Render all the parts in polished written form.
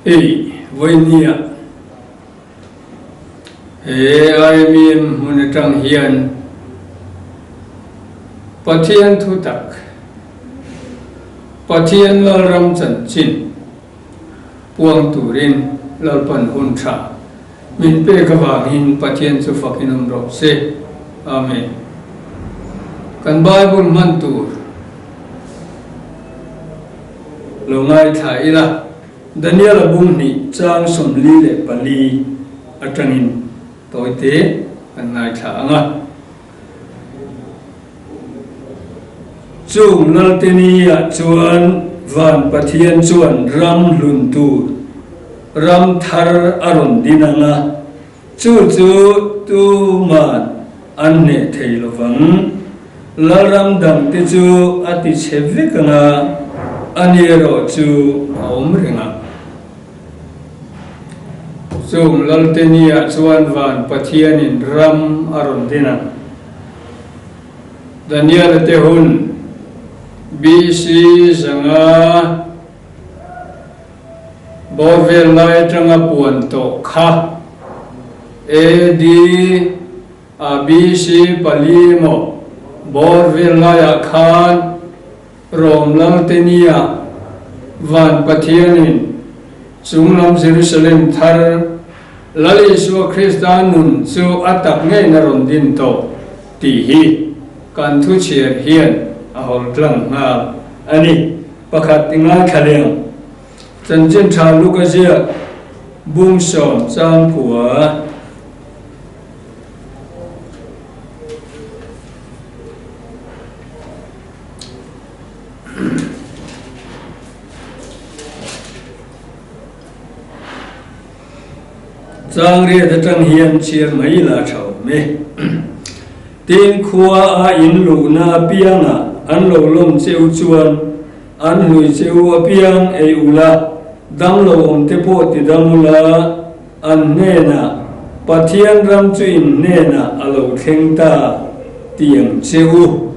Hei vawinia he IMEM hmun atang hian Pathian thutak, Pathian Lalram chanchin puang turin Lalpan hun tha min pek avangin Pathian chu fakin awm rawh se. Amen. Kan Bible hman tur lo ngaithla ila. Daniel-a bung hnih chang 44 atangin tawite kan ngaithla ang a. Chung Lalteni-ah chuan Van Pathian chuan ram hlun tur, ram thar a rawn din ang a, chu chu tuman an hneh thei lovang. Lalram dangte chu a ti chhe vek ang a, ani erawh chu a awm reng a. Chung Lalteni-ah chuan Van Pathianin ram a rawn din a. Daniel-a te hun, BC 500, Bawr vel lai atanga puan tawh kha AD a BC pali emaw bawr vel laiah khan Rom Laltenia Van Pathianin chunglam Jerusalem thar Lal Isua Krista nun chu a tak ngeiin a rawn din tawh tih hi kan thu chhiar hian a hawl tlang nghal a ni. Pakhat i ngaithla leng. Chanchin tha Luka ziak bung sawm chang khua. Chang riat atang hian chhiar mai la tha awm e. Tin khua a in luhna apiangah an lo lawm cheu chuan an hlui cheu apiang ei ula, dam lo awm te pawh ti dam ula, an hnenah Pathian ram chu in hnenah a lo thleng ta ti ang che u.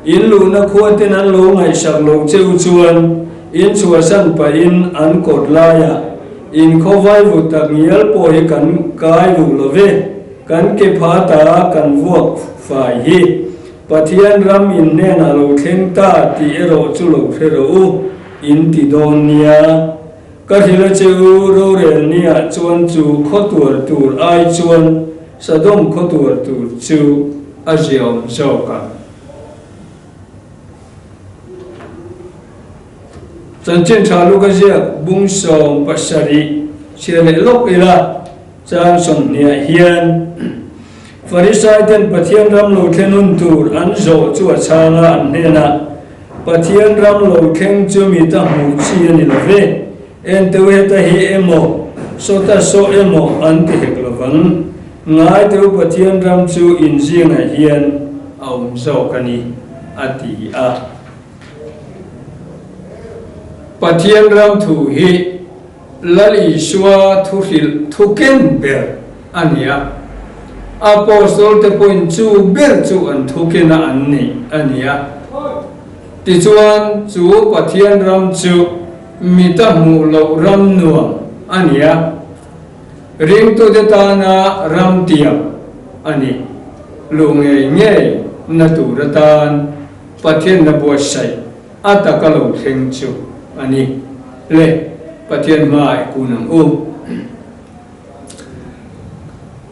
In luhna khua ten an lo ngaihsak lo che u chuan in chhuahsan pahin an kawt laiah in khawvai vut tak ngial pawh hi kan kai duh lo ve, kan ke pha ta kan vuak fai hi Pathian ram in hnenah lo thleng ta tih erawh chu lo hre rawh u, in ti dawn nia. Ka hrilh a che u, rorel nia chuan chu khaw tuar tur ai chuan Sodom khaw tuar tur chu a ziaawm zawk ang. Chanchin tha Luka ziak bung 70 chhiar leh lawk ila chang 20 ah hian Farisai ten Pathian ram lo thlen hun tur an zawh chu a chhang a, an hnenah, Pathian ram lo thleng chu mi ta hmuh chi a ni lo ve, enteu heta hi emaw, sawta saw emaw an ti hek lovang. Ngaiteu Pathian ram chu inzingah hian a awm zawk a ni, a ti a. Pathian ram thu hi Lal Isua thuhrilh thu ken ber a ni a. Apostol te pawhin chu ber chu an thu kena an neih a ni a. Tichuan, chu Pathian ram chu mita hmuh loh ram nuam a ni a. Ringtute tana ram tiam a ni. Luh ngei ngei na tur atan Pathian na buatsaih a taka lo thleng chu a ni. Le, Pathian hmaah i kun ang u.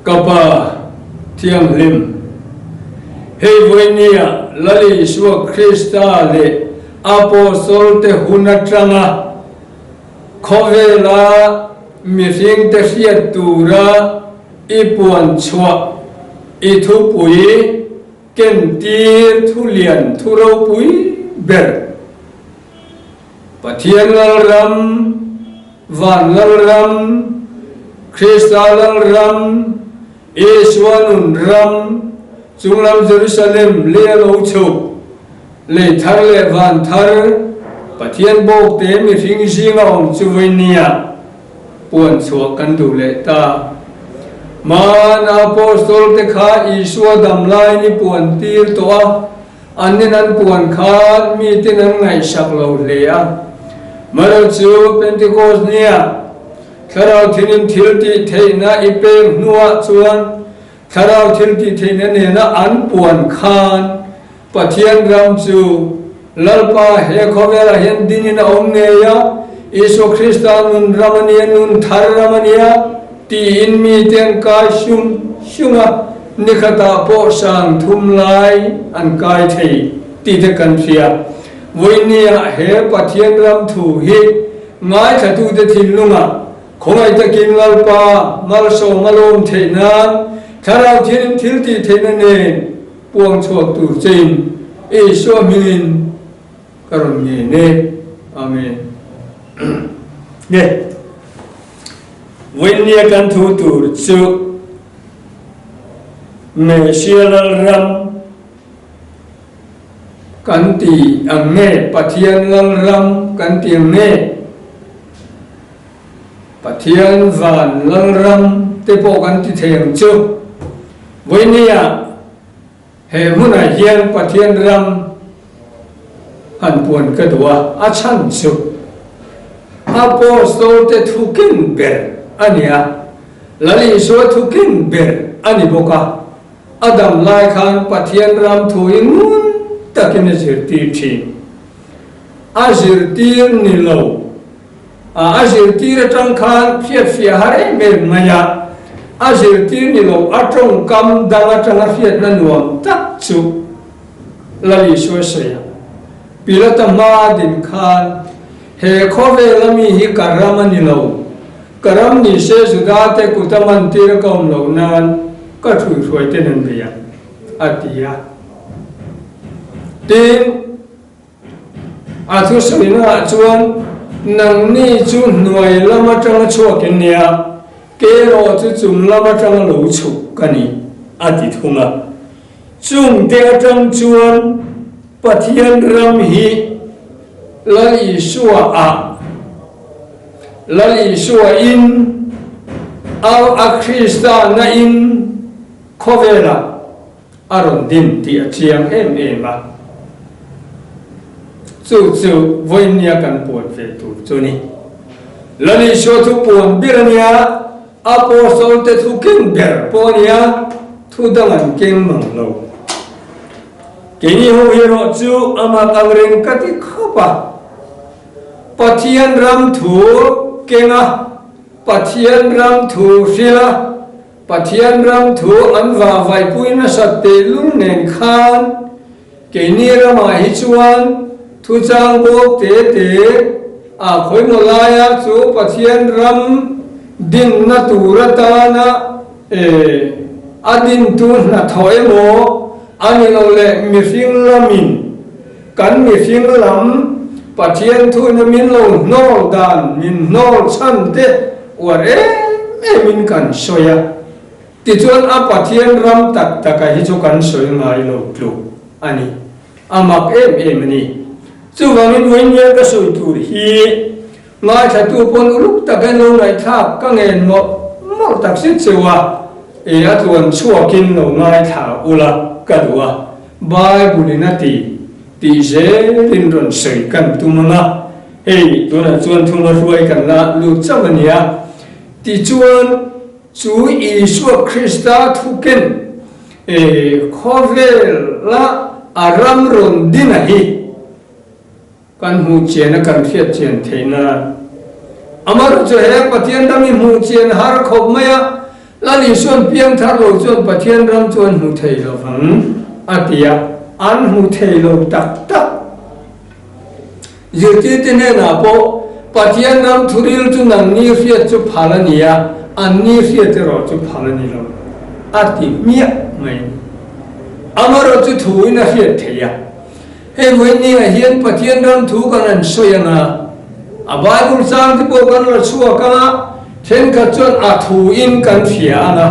Ka Pa Thianghlim, hei vawinia Lal Isua Krista leh Apostol te hun atanga khawvela mihringte hriat tura i puan chhuah i thupui Kentir thu lian thu ropui ber. Pathian Lalram, Van Lalram, Krista Lalram, Isua nun ram, chunglam Jerusalem lei a lo chhuk, lei thar leh van thar, Pathian bawkte mihring zinga awm chu vawinia puan chhuah kan duh leh ta. Hmaan Apostol te kha Isua dam laiin i puan tir tawh a, an nen an puan khan miten an ngaihsak lo hle a. Marawh chu Pentecost nia Thlarau thinin thil tih theihna i pek hnuah chuan Thlarau thil tih theihna nena an puan khan Pathian ram chu Lalpa he khawvelah hian dingin a awm ngei a, Isua Krista nun ram a nia, nun thar ram a nia tiin mite an kai sung sung a, nikhatah pawh sang thum lai an kai thei tih te kan hria. Vawinia he Pathian ram thu hi ngaithlatute thinlungah khawngaih takin Lalpa malsawm a lawm theih nan Thlarau thilin thil tih theihna nen puang chhuak tur chein Isua hmingin ka rawn ngen e. Amen. Nge Vawinia kan thu tur chu Messiah Lalram Kan ti ang nge? Pathian Lalram kan ti ang nge? Pathian van Lalram te pawh kan ti thei ang chu. Vawinia he hmunah hian Pathian ram han puan ka duh a, a chhan chu Apostol te thu ken ber a ni a, Lal Isua thu ken ber a ni bawk a. A dam lai khan Pathian ram thu hi ngun takin a zirtir thin. A zirtir ni lo. A zirtir atang khan hriatfiah har em em mai a. A zirtir ni lo a tawngkam dang atanga hriatna nuam tak chu Lal Isua sawi a. Pilata hma din khan he khawvel a mi hi ka ram a ni lo. Ka ram ni se Juda te kut a mantir a ka awm loh nan ka ṭhuihruai ten an bei ang, a ti a. Tin, a thusawina ah chuan, Nangni chu hnuai lam aṭanga chhuak in nia, kei erawh chu chung lam aṭanga lo chhuk ka ni, a ti thung a. Chungte aṭang chuan Pathian ram hi Lal Isua ah Lal Isua in au a Krista na in khawvelah a rawn din tih a chiang em em a. Chu chu vawinia kan puan ve tur chu ni. Lal Isua thu puan ber a nia, Apostol te thu keng ber pawh a nia, thu dang an keng mang lo. Keini ho erawh chu amah ang reng ka ti khawp a. Pathian ram thu keng a, Pathian ram thu hril a, Pathian ram thu an vahvaihpui nasat tehlul nen khan keini ramah hi chuan thuchang bawk te te a khawimaw laia chu Pathian ram dinna tur atana a dintu hnathawh emaw a ni lo leh mihring lamin Kan mihring lam Pathian thuina min lo hnawl dan, min hnawl chhan te uar em em in kan sawi a. Tichuan a Pathian ram tak taka hi chu kan sawi ngai lo tluk a ni. A mak em em a ni. Chuvangin vawinia ka sawi tur hi Ngaithlatu pawn uluk takin lo ngaihthlak ka ngen mawlh mawlh tak zet cheu a, e a tluan chhuakin lo ngaithla ula ka duh a, Bible in a ti tih zelin rawn sawi kan tum ang a, hei tunah chuan thuma hruai kan la lut chauh a nia, tichuan chu Isua Krista thuken e khawvela a ram rawn dina hi, Kan hmuh chian a kan hriat chian theih nan. Amaherawh chu he Pathian ram hi hmuh chian har khawp mai a, Lal Isuan piang thar lo chuan Pathian ram chu an hmu thei lo vang a ti a, an hmu thei lo tak tak. Zirtirte hnenah pawh Pathian ram thuril chu nangni hriat chu phal a ni a, anni hriat erawh chu phal a ni lo a ti hmiah mai. Amaherawh chu thuin a hriat theih a. Hei vawinia hian Pathian ram thu kan han sawi ang a, a Bible chang te pawh kan la chhuak ang a, thenkhat chuan a thu in kan hria ang a,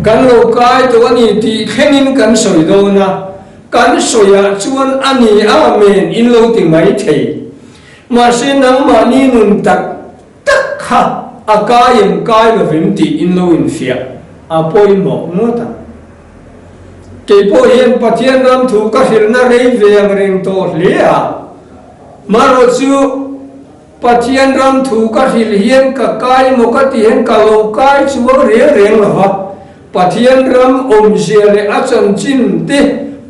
kan lo kai tawh a ni tih thlengin kan sawi dawn a, kan sawiah chuan a ni amen in lo ti mai thei. Mahse nangmahni nun tak tak kha a kai em kai lovem tih in lo infiah a pawimawh ngawt ang. Kei pawh hian Pathian ram thu ka hrilhna rei ve ang reng tawh hle a. Marawhchu Pathian ram thu ka hrilh hian ka kai maw ka ti hian ka lo kai chuang reng reng lo va, Pathian ram awmzia leh a chanchin te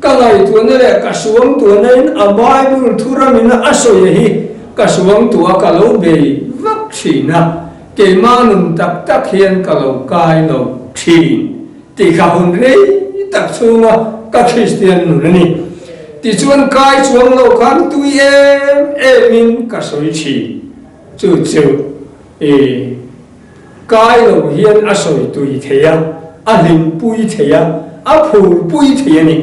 ka ngaihtuahna leh ka suangtuahna in a Bible thu ramin a sawi hi ka suangtuah ka lo bei vak thin a, keimah nun tak tak hian ka lo kai lo thin. Tih kha hun rei tak chhunga ka Kristian nun a ni. Tichuan kai chuang lo khan tui em emin ka sawi thin. Chu chu i kai lo hian a sawi tui thei a, a hlimpui thei a, a phurpui thei a ni.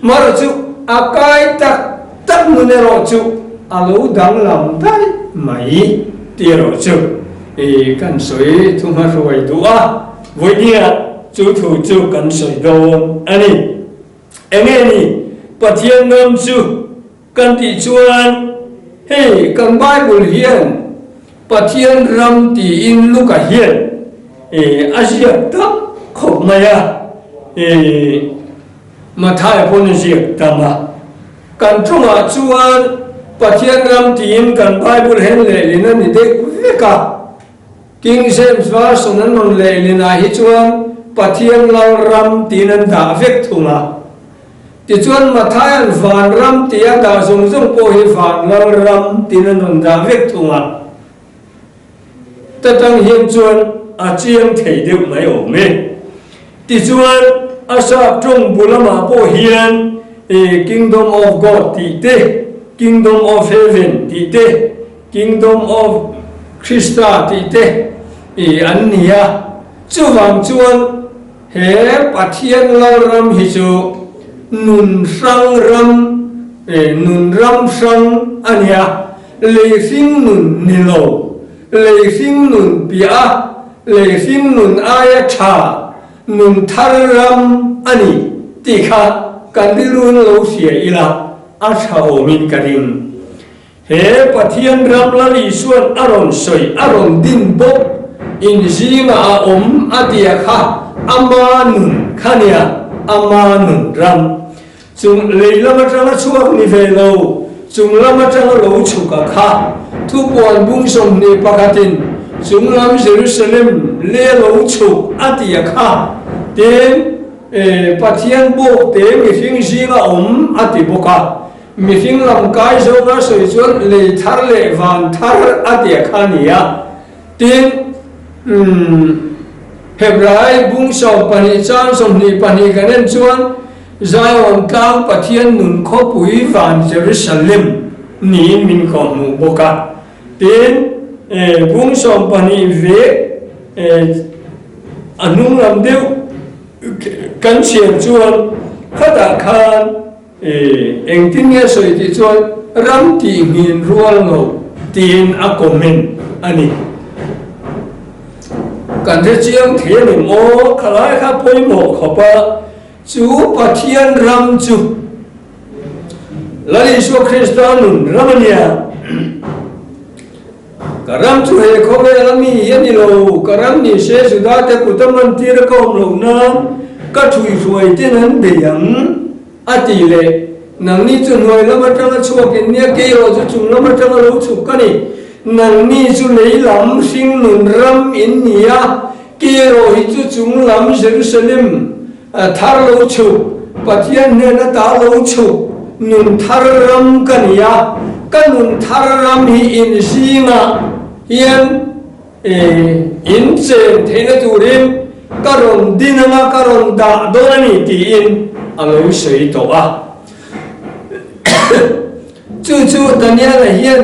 Marawh chu a kai tak tak nun erawh chu a lo danglam daih mai tih erawh chu i kan sawi thuhmahruai duh a. Vawinia chu thu chu kan sawi dawn a ni. Enge ni Pathian ram chu kan tih chuan hei kan Bible hian Pathian ram tiin Luka hian a ziak tam khawp mai a, Mathaia pawn a ziak tam a. Kan tawngah chuan Pathian ram tiin kan Bible hian lehlin a ni deuh vek a. King James Version an rawn lehlinah hi chuan Pathian Lal Ram tiin an dah vek thung a. Tichuan Matthaea'n Van Ram tih a dah zawng zawng pawh hi Van Lal Ram tiin an rawn dah vek thung a. Ta tang hian chuan a chiang thei deuh mai awm e. Tichuan a sap tawng bu lamah pawh hian Kingdom of God tih te, Kingdom of Heaven tih te, Kingdom of Krista tih te i an ni a, chuvang chuan he Pathian Lalram hi chu nun hrang ram, nun ram hrang a ni a, lei hring nun ni lo, lei hring nun piah a, lei hring nun aia tha nun thar ram a ni tih kha kan rilruin lo hria ila a tha awmin ka ring. He Pathian ram Lal Isua'n a rawn sawi, a rawn din bawk, in zingah a awm a tia kha ama nun kha nia, ama nun ram. Chung lei lam atanga chhuak ni ve lo, chung lam atanga lo chhuk a kha. Thupuan bung 21 in chung lam Jerusalem le lo chhuk a tia kha. Tin, Pathian bawk te mihring zinga awm a ti bawk a. Mihring lam kai zawnga sawi chuan lei thar leh van thar a tia kha a ni a. Tin, umm, Hebrai bung 12 chang 22 kan en chuan Zion tlang Pathian nun khawpui van Jerusalem niin min kawhhmuh bawk a. Tin, bung 12 vek a hnung lam deuh kan chhiar chuan khatah khan, Engtin nge sawi tih chuan ram tih nghin rual lo tiin a comment a ni. Kan hre chiang thei a ni maw? Khalai kha pawimawh khawp a, chu Pathian ram chu Lal Isua Krista nun ram a nia. Ka ram chu he khawvel a mi hi a ni lo, ka ram ni se Juda te kut a man tir a ka awm loh nan ka ṭhuihruai ten an bei ang, a ti leh. Nangni chu hnuai lam aṭanga chhuak in nia, kei erawh chu chung lam aṭanga lo chhuk ka ni. Nangni chu lei lam hringnun ram in ni a, kei erawh hi chu chung lam Jerusalem Thar lo chhuk, Pathian hnen ata lo chhuk, nun thar ram ka ni a, ka nun thar ram hi in zingah hian in chen theihna turin ka rawn din anga ka rawn dah dawn a ni tiin a lo sawi tawh a. Chu chu Daniel-a hian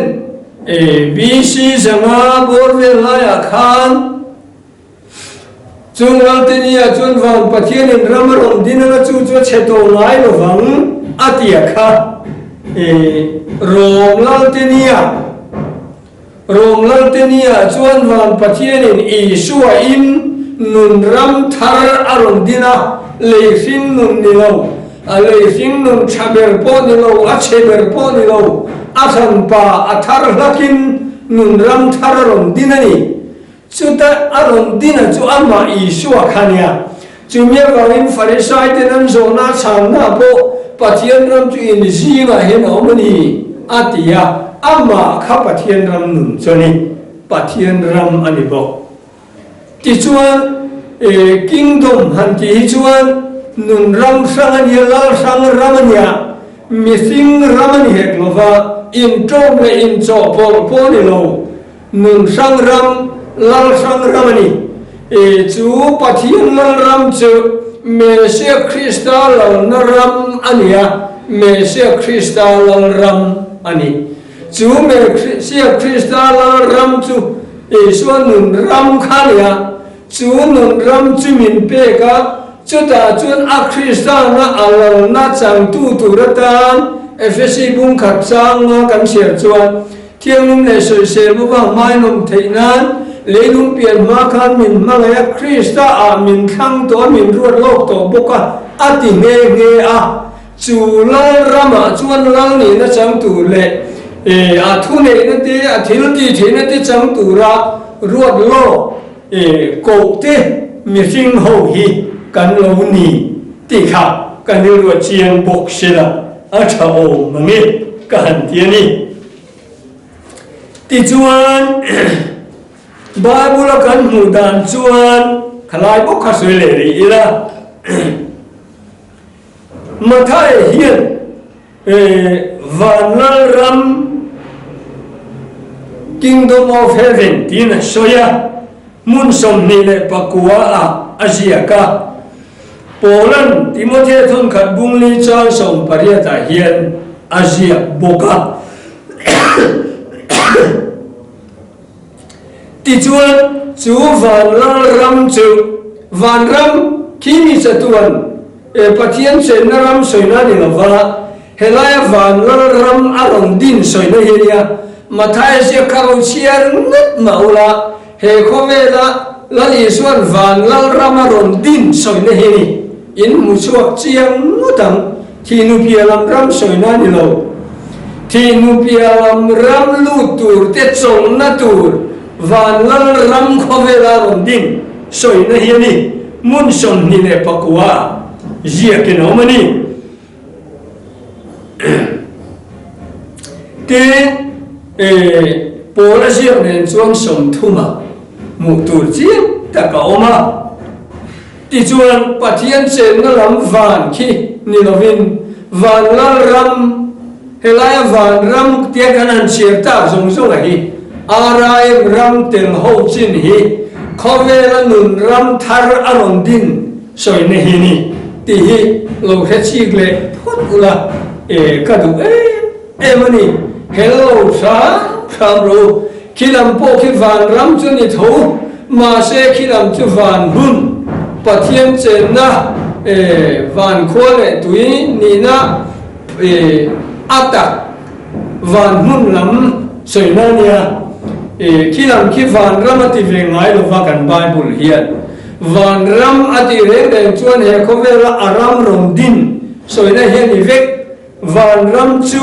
BC 500 bawr vel laiah khan, Chung Laltenia chuan Van Pathianin ram a rawn din anga chu chu a chhe tawh ngai lovang a ti a kha. Rom Laltenia Rom Laltenia chuan Van Pathianin Isua in nun ram thar a rawn din a, lei hring nun ni lo, a lei hring nun tha ber pawh ni lo, a chhe ber pawh ni lo, a hranpa a thar hlakin nun ram thar a rawn din a ni. Chuta a rawn dina chu amah Isua kha nia. Chumi avangin Farisai ten an zawhna a chhanna pawh Pathian ram chu in zingah hian a awm a ni, a ti a. Amah kha Pathian ram nun chu a ni, Pathian ram a ni bawk. Tichuan, Kingdom han tih hi chuan nun ram hrang a nia, lal hrang ram a nia, mihring ram a ni hek lo va, inṭawm leh inchawhpawlh pawh a ni lo, nun hrang ram, lal hrang ram a ni. Chu Pathian lal ram chu Messiah Krista lalna ram a ni a, Messiah Krista lal ram a ni. Chu Messiah Krista lal ram chu Isua nun ram kha a ni a, chu nun ram chu min pek a, chutah chuan a Kristana a lalna changtu tur atan Efesi bungkhat changa kan chhiar chuan Thianghlim leh sawisel bawk a hmainawm theih nan leilung pian hma khan min hmangaih a, Krista ah min thlang tawh a, min ruat lawk tawh bawk a, a ti nghe nghe a. Chu lal ramah chuan lal nihna chang tur leh a thuneihna te, a thil tih theihna te chang tura ruat lawk koh te mihring ho hi kan lo ni tih kha kan rilruah chiang bawk sela a tha awm mange ka han ti a ni. Tichuan Bible a kan hmuh dan chuan khalai bawk kha sawi leh rih ila. Mathai hian Van Lal Ram, Kingdom of Heaven, tiin a sawi a, hmun 29 ah a ziak a. Paula'n Timothea thawnkhat bungli chang 18 ah hian a ziak bawk a. Tichuan, chu Van Lal Ram chu Van Ram khi mi chatuan Pathian chenna ram sawina a ni lo va, helaia Van Lal Ram a rawn din sawina hi a nia. Mathaia ziak kha ro chhiar ngat mah ula, he khawvela Lal Isua'n Van Lal Ram a rawn din sawina hi a ni. In hmu chhuak chiang ngawt ang. Thihnu piah lam ram sawina a ni lo. Thihnu piah lam ram lut tur te chawlhna tur van lal ram khawvela rawn ding sawina hi a ni. Hmun 29 ziakin a awm a ni. Tin, Paul a ziak nen chuan 30 hmuh tur chiang tak a awm a. Tichuan, Pathian chenna lam van khi ni lovin, van lal ram, helaia van ram tia kan han chhiar tak zawng zawnga hi, RIM ram tel ho chin hi khawvela nun ram thar a rawn din sawina hi ni tih hi lo hre chik leh phawt ula, e ka duh em em a ni. Hello hram hram rawh u. Khi lam pawh khi vanram chu ni tho, mahse khi lam chu van hun, Pathian chenna, van khua leh tui nihna a tak van hmun lam sawina a nia. Khi lam khi vanram a ti ve ngai lova kan Bible hian. Vanram a tih reng reng chuan he khawvela a ram rawn din sawina hi a ni vek. Vanram chu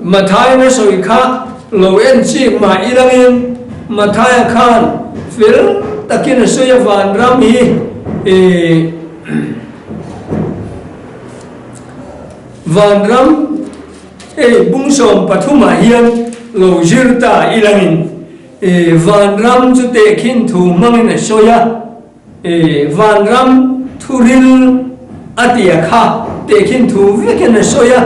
Mathaia na sawi kha lo en chik mah ilangin Mathaia khan fel takin a sawi a vanram hi vanram hei bung 13 ah hian lo zir ta ilangin vanram chu tehkhin thu hmangin a sawi a. Vanram thuril a tia kha tehkhin thu vekin a sawi a,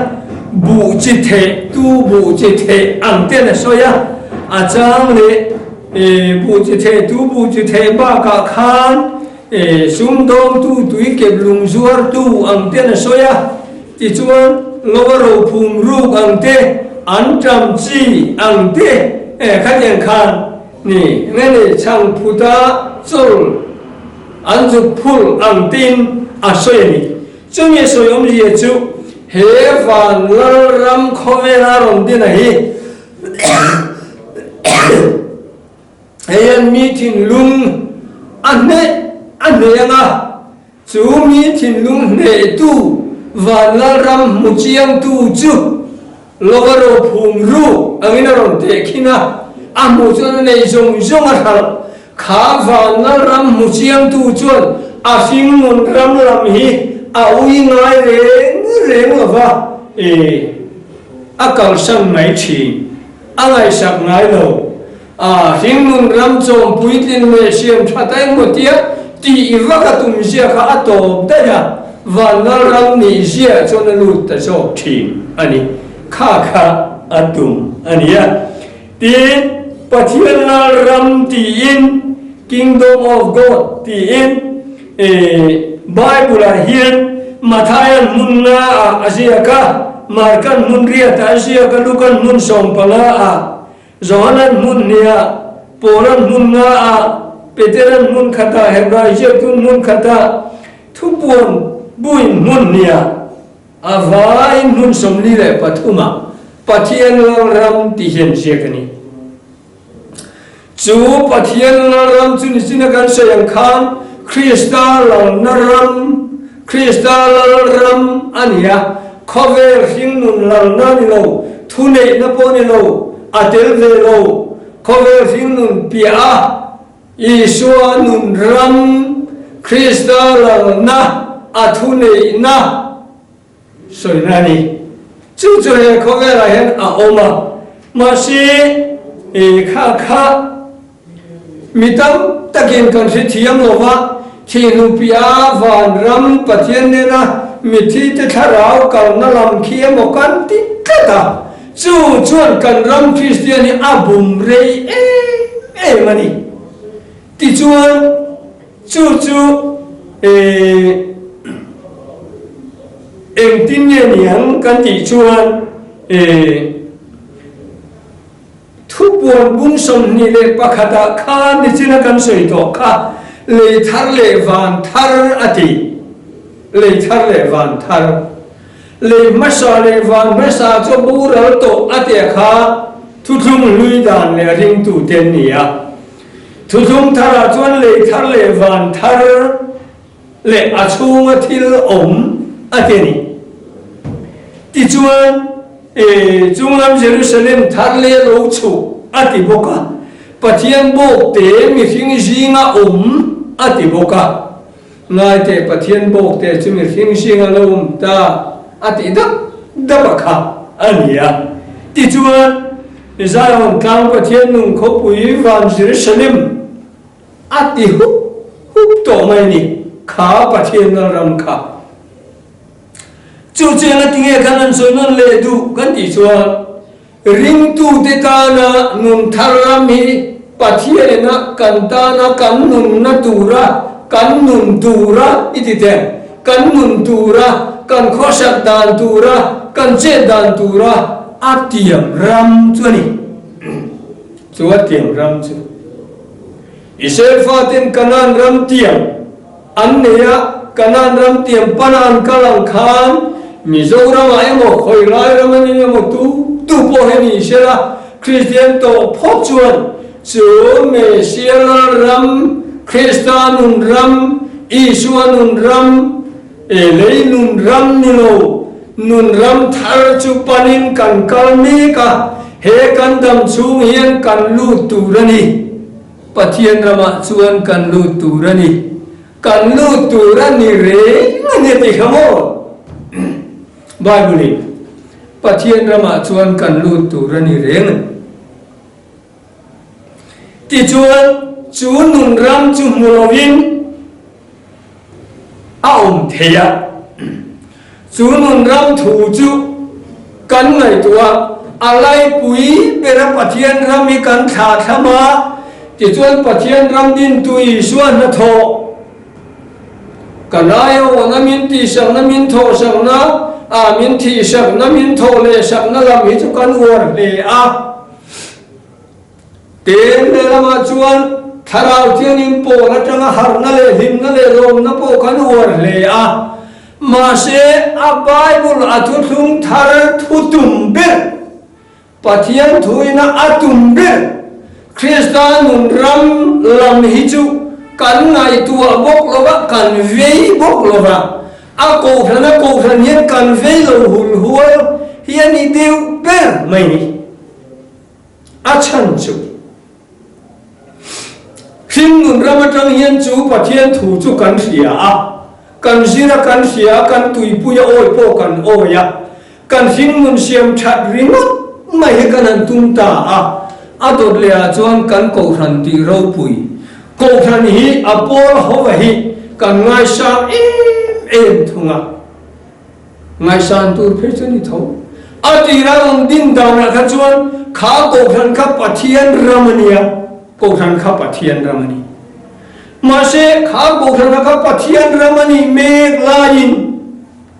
buh chi theh tu buh chi theh ang ten a sawi a, a chang leh buh chi theh tu buh chi theh bakah khan sumdawngtu tui kep lung zuartu ang ten a sawi a, tichuan lo a rophum ruk ang te, an ṭam chi ang te khatiang khan Ni, nge ni chhang phuta chawl an zuk phul ang tiin a sawi a ni. Chumi sawi awmzia chu he van lal ram khawvela rawn dina hi hei hian mi thinlung a hneh a hneh ang a, Chu mi thinlung hnehtu Vanlalram hmu chiangtu chu lova rophum ruk angin a rawn tehkhin a, a hmuh chuan a nei zawng zawng a hralh. Kha Vanlalram hmu chiangtu chuan a hringnun ram lam hi a ui ngai reng reng lo va, e. a kalsan mai thin. A ngaihsak ngai lo. A hringnun ram chawm puitlin leh siam tha ta engmaw tia tih vak a tum zia kha a tawp daih a, Vanlal ram nih zia chuan a lut ta zawk thin a ni. Kha kha a tum a ni a. Tin, Pathian Lal ram tiin, Kingdom of God tiin, Bible-ah hian Mathaia'n hmun ngaah a ziak a, Marka'n hmun riatah a ziak a, Luka'n hmun sawmpanga-ah, Johana'n hmun hniah, Paula'n hmun ngaah, Petera'n hmun khatah, Hebrai ziaktu'n hmun khatah, Thupuan buin hmun hniah, a vaiin hmun 43-ah Pathian Lalram ti hian ziak a ni. Chu Pathian Lalram chu nichina kan sawi ang khan Krista lalna ram, Krista Lalram a ni a, khawvel hringnun lalna a ni lo, thuneihna pawh a ni lo, a tel ve lo, khawvel hringnun piah a Isua nun ram, Krista lalna, a thuneihna, Sawina a ni. Chu chu he khawvelah hian a awm a, mahse i kha kha mi tam takin kan hrethiam lo va, thihnupiah vanram Pathian nena mitthite thlarau kalna lam khi emaw kan ti tlat a, chu chuan kan ram Kristian hi a bum rei em em a ni. Tichuan chu chu eh engtin nge niang kan tih chuan eh thupuan bung 21 ah khan nichina kan sawi tawh kha lei thar leh van thar a ti. Lei thar leh van thar. Lei hmasa leh van hmasa chu boral tawh a tia kha thuthlung hlui dan leh ringtute an ni a. Thuthlung tharah chuan lei thar leh van thar leh a chhunga thil awm a ti a ni. Tichuan, chunglam Jerusalem thar leh lo chhuh a ti bawk a, Pathian bawkte mihring zinga awm a ti bawk a. Ngaite Pathian bawkte chu mihring zinga lo awm ta a tih dap dap a kha a ni a. Tichuan, Zion tlang Pathian nung khawpui van Jerusalem a ti hup hup tawh mai ni, kha Pathian lalram kha. Chu chu enga tinge khan an sawi nawn leh duh kan tih chuan ringtute tana nun thar ram hi Pathian ina kan tana kan nunna tura kan nun tura i ti teh kan nun tura kan khawsak dan tura kan chet dan tura A tiam ram chu a ni. Chu a tiam ram chu Israel faten Kanaan ram tiam an nei a, Kanaan ram tiam pana an kal ang khan Mizoramah emaw, khawi lai ram a ni emaw tu tu pawh hi ni sela, Kristian tawh phawt chuan chu Messiah ram, Krista nun ram, Isua nun ram, E lei nun ram ni lo, nun ram thar chu panin kan kal mek a, he kan dam chhung hian kan lut tur a ni. Pathian ramah chuan kan lut tur a ni. Kan lut tur a ni reng a ni a ti kha maw? Bible-in Pathian ramah chuan kan lut tur a ni reng a ni. Tichuan, chu nun ram chu hmu lovin a awm thei a. Chu nun ram thu chu kan ngaihtuah a, a laipui bera Pathian ram hi kan thlah thlam a, tichuan Pathian ram dintu Isua hnathawh kan aiawhna min tihsakna, min thawhsakna, ah min thihsakna, min thawh lehsakna lam hi chu kan uar hle a. Tel lehlamah chuan Thlarau Thiangin pawl atanga harhna leh hlimna leh lawmna pawh kan uar hle a. Mahse, a Bible a thuthlung thar thu tum ber, Pathian thuina a tum ber, Krista nun ram lam hi chu kan ngaihtuah bawk lo va, kan vei bawk lo va. A kohhran a kohhran hian kan vei lo hulhual hi a ni deuh ber mai ni. A chhan chu hringnun ram atang hian chu Pathian thu chu kan hria a, kan zir a kan hria a, kan tuipui a awi pawh kan awi a. Kan hringnun siam that ringawt mai hi kan han tum ta a, a dawt leh ah chuan kan kohhran tih ropui kohhran hi a pawl hova hi kan ngaisang em em thung a. Ngaihsan tur phei chu a ni tho. A tira rawn din danah kha chuan kha kohhran kha Pathian ram a nia, kohhran kha Pathian ram a ni. Mahse kha kohhran kha Pathian ram a nih mek laiin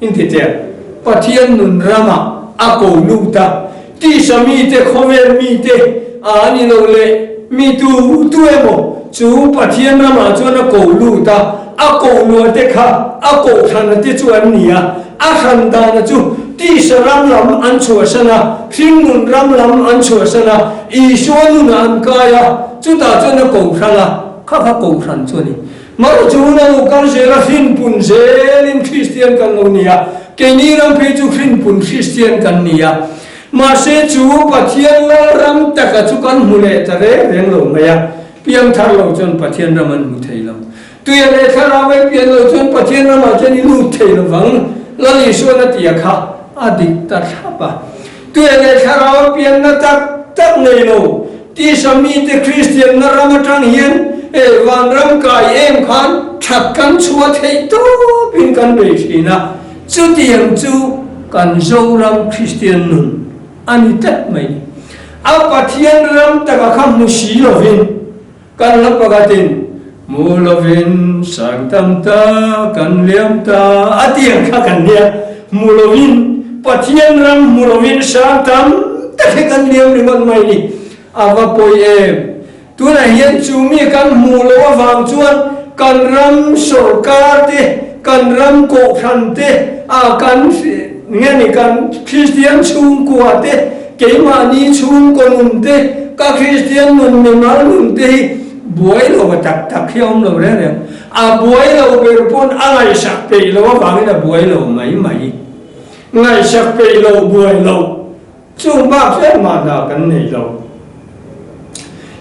inti teh Pathian nun ramah a ko lut a, tisa mite, khawvel mite a ni lo leh mi tu tu emaw chu Pathian ramah chuan a ko lut a, A kohluah te kha a kohhrana te chu an ni a, a hran dana chu tisa ram lam an chhuahsan a, hringnun ram lam an chhuahsan a, Isua nunah an kai a, chutah chuan a kohhran a, kha kha kohhran chu a ni. Maro chu hun a lo kal zel a, hrinpun zelin Kristian kan lo ni a, keini ram phei chu hrinpun Kristian kan ni a, mahse chu Pathian Lalram taka chu kan hmu leh ta reng reng lo mai a, piangthar lo chuan Pathian ram an hmu thei lo. Tuia leh thlarau ei pian lo chuan Pathian ramah chuan i lut thei lo vang, Lal Isuan a ti a kha a dik ta thlap a. Tuia leh thlarau a pianna tak tak nei lo, tisa mite Kristianna ram atang hian e vanram kai em khan that kan chhuah theih tawpin kan bei thin a, chutiang chu kan Zoram Kristian nun a ni tlat mai. A Pathian ram taka kha hmu si lovin, Kan hla pakhatin, Mu lovin sang tam ta kan liam ta a ti ang kha kan nia. Mu lovin, Pathian ram hmu lovin sang tam tak hi kan liam ringawt mai ni. A va pawi em? Tunah hian chu mi kan hmuh loh avang chuan kan ram sorkar te, kan ram kohhran te, ah kan nge ni kan Kristian chhungkua te, Keimahni chhungkaw nun te, ka Kristian nun mimal nun te hi buai lo a tak tak hi a awm lo reng reng. A buai lo ber pawn a ngaihsak peih lo avangin a buai lo mai mai. Ngaihsak peih lo, buai lo chung bak hle mah hna kan nei lo.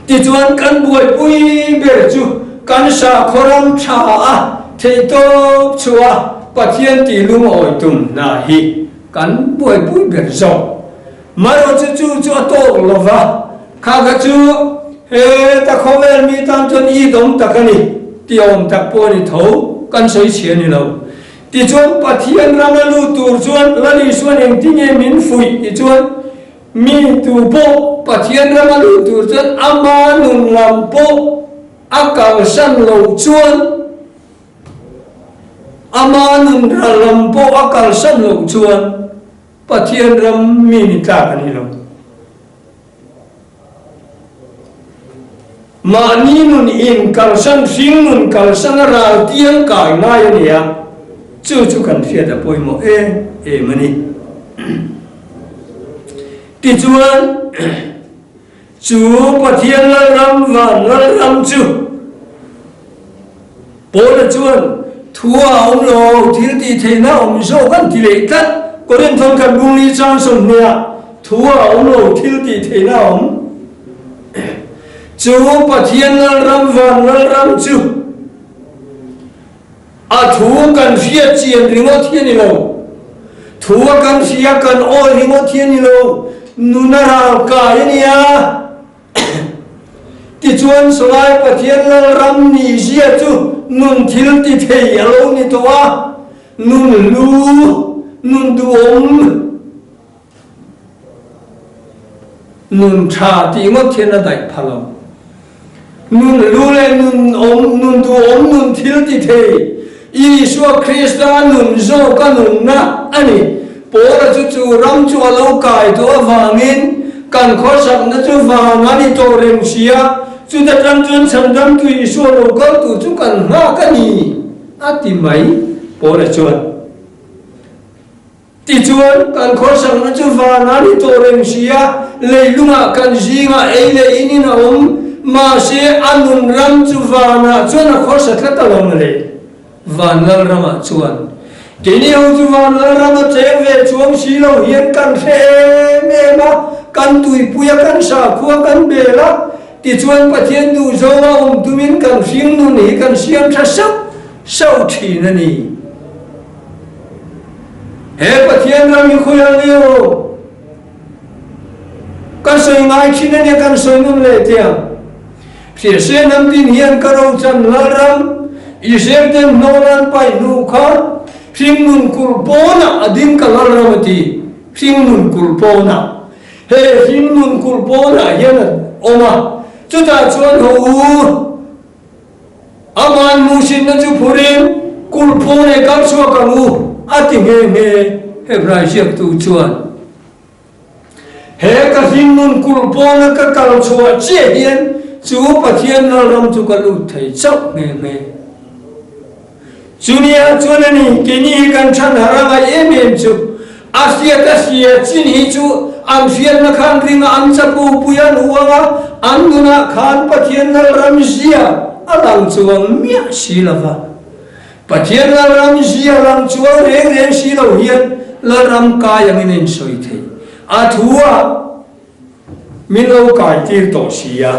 Tichuan kan buaipui ber chu kan sakhaw ram tha a theihtawp chhuah a Pathian tih lungawi tum hna hi Kan buaipui ber zawk. Marawh chu chu chu a tawk lo va, kha kha chu heta khawvel mi tan chuan i dawm tak a ni, ti awm tak pawh a ni tho, kan sawi chhia ni lo. Tichuan Pathian ram a lut tur chuan Lal Isuan engtinge min fuih tichuan mi tu pawh Pathian ram a lut tur chuan ama nun lam pawh a kalsan loh chuan Ama nun ral lam pawh a kalsan loh chuan Pathian ram mi ni tlak a ni lo. Mahni nun in kalsan, hring nun kalsan a ral tiang kai ngai a ni a, chu chu kan hriat a pawimawh em em a ni. Tichuan. Chu Pathian Lalram van Lalram chu Paula chuan thu a awm lo, thil tih theihna awm zawk an ti leh tlat. Korinth khat bungli chang sawmhniah thu a awm lo, thil tih theihna a awm. Chu Pathian Lalram van Lalram chu A thu kan hriat chian ringawt hi a ni lo. Thu a kan hria kan awi ringawt hi a ni lo. Nun a ral kai a nia. Tichuan Sawlai Pathian Lalram nihzia chu nun thil ti thei a lo ni tawh a, nun hlu, nun duhawm, Nun tha tih ngawt hian a daih pha lo. Nun hlu leh nun awm, nun duhawm, nun thil ti thei, Isua Krista nun zawka nunna a ni. Paula chu chu ram chu a lo kai tawh avangin kan khawsakna chu van a ni tawh reng si a, chuta tang chuan chhandamtu Isua lo kal tur chu kan nghak a ni, a ti mai, Paula chuan. Tichuan, kan khawsakna chu van a ni tawh reng si a, leilungah kan zingah ei leh in in a awm, mahse a nun ram chu vanah chuan a khawsa tlat a lo mawle. Van lal ramah chuan keini ho chu van lal ram a cheng ve chuang si lo hian kan hre em em a, kan tuipui a, kan sakhua kan bel a, tichuan Pathian duhzawnga awm tumin kan hring nun hi kan siam tha sauh sauh thin a ni. He Pathian ram hi khawi ang nge aw? Kan sawi ngai thin a nia kan sawi nun leh tiang. Hriase hnam tin hian ka rochan Lalram, Israel ten hnawl an paih hnu kha hringnun kulh pawnah a ding ka Lalram a ti. Hringnun kulh pawnah. He hringnun kulh pawnah hian a awm a, chutah chuan haw u. Aman muhsinna chu phurin kulh pawn e kal chhuak ang u a ti nghe nghe Hebrai ziaktu chuan. He ka hringnun kulh pawna ka kal chhuah chiah hian chu Pathian Lalram chu ka lut thei chauh nghe nghe. Chumi-ah chuan a ni, keini hi kan chhan har a ngaih em em chu. A hriat a hria chin hi chu an hriatna khan ringa an chapo pui an uang a, an nunah khan Pathian Lalram zia a lang chuang miah si lo va. Pathian Lalram zia lang chuang reng reng si lo hian Lalram kai angin a insawi thei. A thu ah min lo kai tir tawh si a.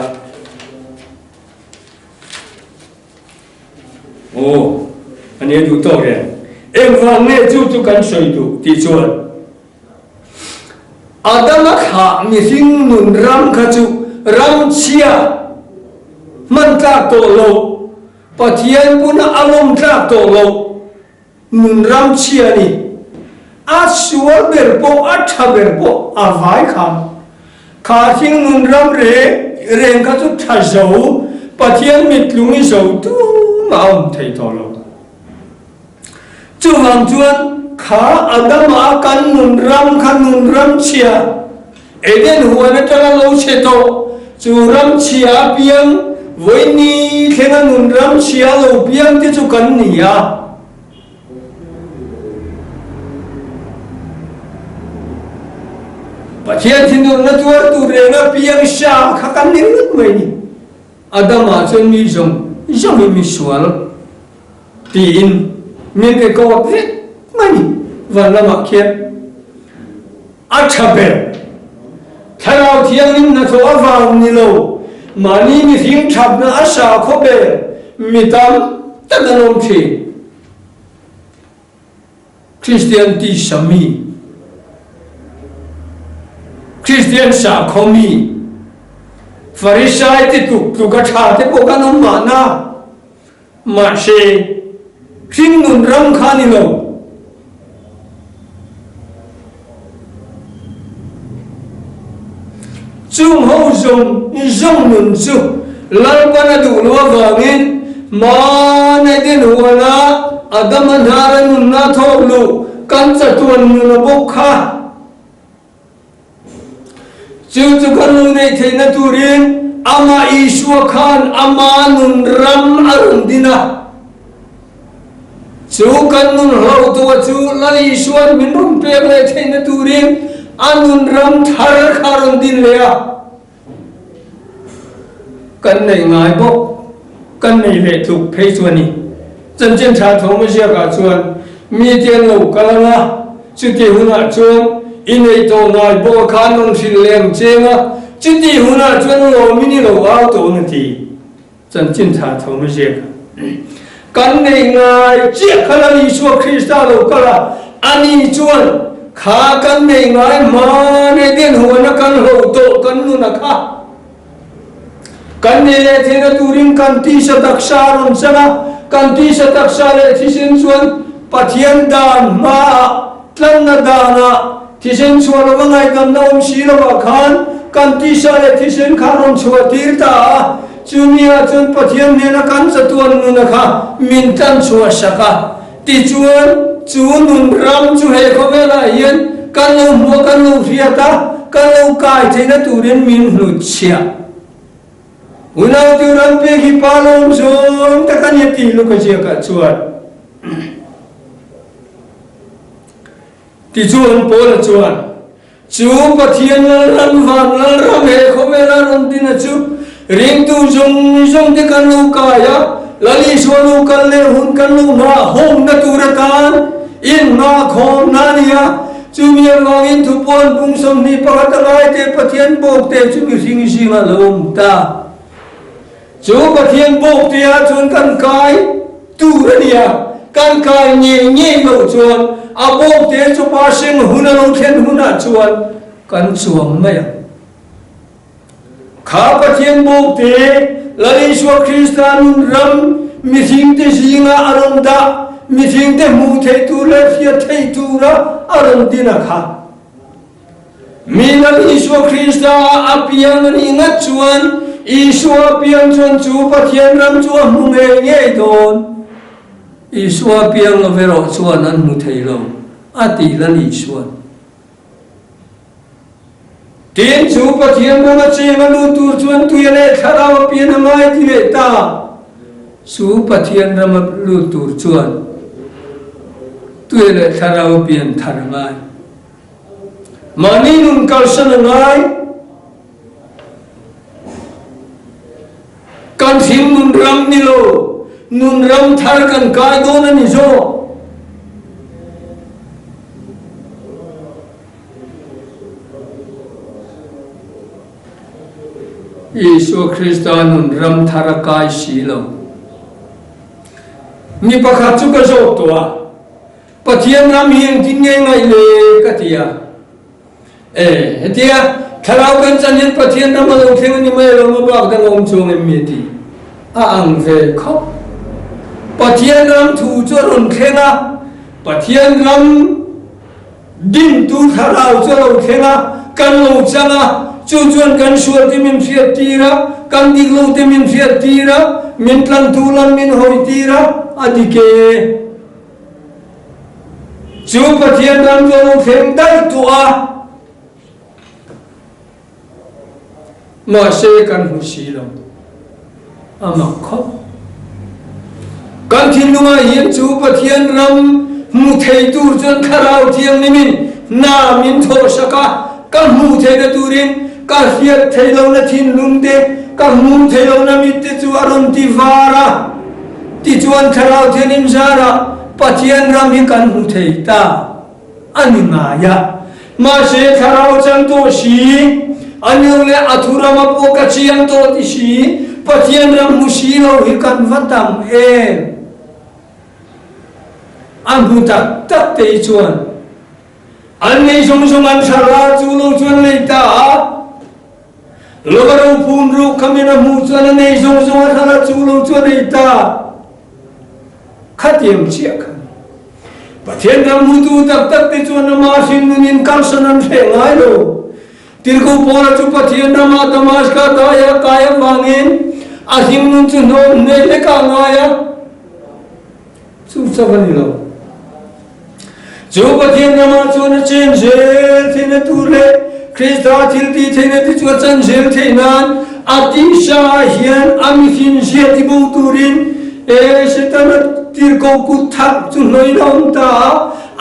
Aw, a nia duh tawk e. Engvang nge chu chu kan sawi duh tih chuan Adama thlah mihring nun ram kha chu ram chhia hman tlak tawh lo, Pathian buna a lawm tlak tawh lo. Nun ram chhia a ni. A sual ber pawh a tha ber pawh a vai khan. Kha thing nun ram reng reng kha chu tha zo, Pathian mittlung i zo tumah a awm thei tawh lo. Chuvang chuan kha Adama a kan nun ram kha nun ram chhia, Eden huan atanga lo chhe tawh, chu ram chhia a piang, vawiini thlenga nun ram chhia a lo piang te chu kan ni a. Pathian thinurna tuar tur renga piang sa kha kan ni ringawt mai ni. Adama chuan mi zawng zawngin mi sual tiin min record vek mai ni van lamah khian. A tha ber. Thlarau Thianghlim hnathawh avang ni lo, mahni mihring thatna a sa khaw ber mi tam tak an awm thin. Kristian tisa mi, Kristian sakhaw mi, Farisai te tluk tluk a tha te pawh kan awm mahna. Mahse, hringnun ram kha ni lo. Chung ho zawng zawng nun chu Lalpan a duh loh avangin hmanei din huana Adama hnara nunna thawk luh kan chatuan nun a bawk kha. Chu chu kan lo neih theihna turin amah Isua khan ama nun ram a rawn din a. Chu kan nun hlauhtua chu Lal Isua'n min rawn pek leh theihna turin a nun ram thar kha a rawn din leh a. Kan neih ngai bawk, kan nei leh tluk phei chu a ni. Chanchin tha thawm a ziakah chuan mite an lo kal ang a, chuti hunah chuan i neih tawh ngai bawk a khan rawn hrilh leh ang cheng a, chuti hunah chuan lawmin i lo au tawh ang a ti. Chanchin tha thawm a ziak a. Kan neih ngai chiah kha Lal Isua Krista lo kal a, ani chuan kha kan neih ngai hmanei den huana kan hloh tawh kan nun a kha. Kan neih leh theihna turin kan tisa taksa a rawn chang a, kan tisa taksa leh thisen chuan Pathian dan hmaah Tlanna danah thisen chhuah lova ngaihdamna awm si lovah khan kan tisa leh thisen kha rawn chhuah tir ta a, chumi ah chuan Pathian hnena kan chatuan nuna kha min tlan chhuah sak a. Tichuan, chu nun ram chu he khawvelah hian kan lo hmuh a, kan lo hriat a, kan lo kai theihna turin min hnutchhiah. Unau tu ram pek hi pa lawm zawng tak a nia tih Luka ziakah chuan. Tichuan Paula chuan, Chu Pathian Lalram van Lalram he khawvela rawn dina chu ringtu zawng zawng te kan lo kai a, Lal Isua lo kal leh hun kan lo nghah hawmna tur atan innghah khawmna a ni a, chumi avangin thupuan bung 21 a ngaite Pathian bawkte chu mihring zingah lo awm ta. Chu Pathian bawkte ah chuan kan kai tur a ni a. Kan kai ngei ngei loh chuan a bawkte chu pa seng hun a lo thlen hunah chuan kan chuang mai ang. Kha Pathian bawkte Lal Isua Krista nun ram mihringte zinga a rawn dah, mihringte hmuh theih tur leh hriat theih tura a rawn din a kha. Mi Lal Isua Krista a piang a nih ngat chuan Isua piang chuan chu Pathian ram chu a hmu ngei ngei dawn. Isua piang lo erawh chuan an hmu thei lo, a ti Lal Isua'n. Tin, chu Pathian rama cheng a lut tur chuan tuia leh thlarau a pian a ngai ti leh ta. Chu Pathian rama lut tur chuan tuia leh thlarau a pian thar a ngai. Mahni nun kalsan a ngai. Kan hlim nun ram ni lo, nun ram thar kan kai dawn a ni zawk. Isua Krista nun ram thar a kai si lo. Mi pakhat chu ka zawk tawh a, Pathian ram hi engtin nge ngaih le ka ti a. E, hetia thlarau kan chan hian Pathian ram a lo thleng a ni mai lo maw bak dang a awm chuang em mi a ti a ang ve khawp. Pathian ram thu chu a rawn thleng a, Pathian ram Dintu thlarau chu a lo thleng a, kan lo chang a, chu chuan kan sual te min hriat tir a, kan dik lo te min hriat tir a, min tlantu lam min hawi tir a, a dik e. Chu Pathian ram chu a lo thleng daih tawh a. Mahse kan hmu si lo. A mak khawp. Kan thinlungah hian chu Pathian ram hmu thei tur chuan Thlarau Thianghlimin hna min thawhsak a, ka hmuh theihna turin ka hriat theih lohna thinlung te, ka hmuh theih lohna mit te chu a rawn ti var a. Tichuan Thlarau Thianghlim zarah Pathian ram hi kan hmu thei ta. A ni ngai a. Mahse thlarau chan tawh si, a nu leh a thurama pawh ka chiang tawh ti si, Pathian ram hmu si lo hi kan va tam em? A hmu tak tak te hi chuan an nei zawng zawng an thlarau chu lo chuan lei ta a, lova rophum ruk kha min a hmuh chuan a nei zawng zawng a thlarau chu lo chuan ei ta. Khatiang chiah kha ni. Pathian ram hmutu tak tak te chuan amah hringnun in kalsan an hreh ngai lo. Tirhkoh Paula chu Pathian ramah Damaska daia kai avangin a hringnun chu hnawm hneh hlekah a ngai a. Chu chauh a ni lo. Chu Pathian ramah chuan a chen zel theihna tur leh Krista thil tih theihna te chu a chan zel theih nan a tihsa ah hian a mihring zia tibo turin e Setana tirhkoh kut thak chu hnawih a awm ta a,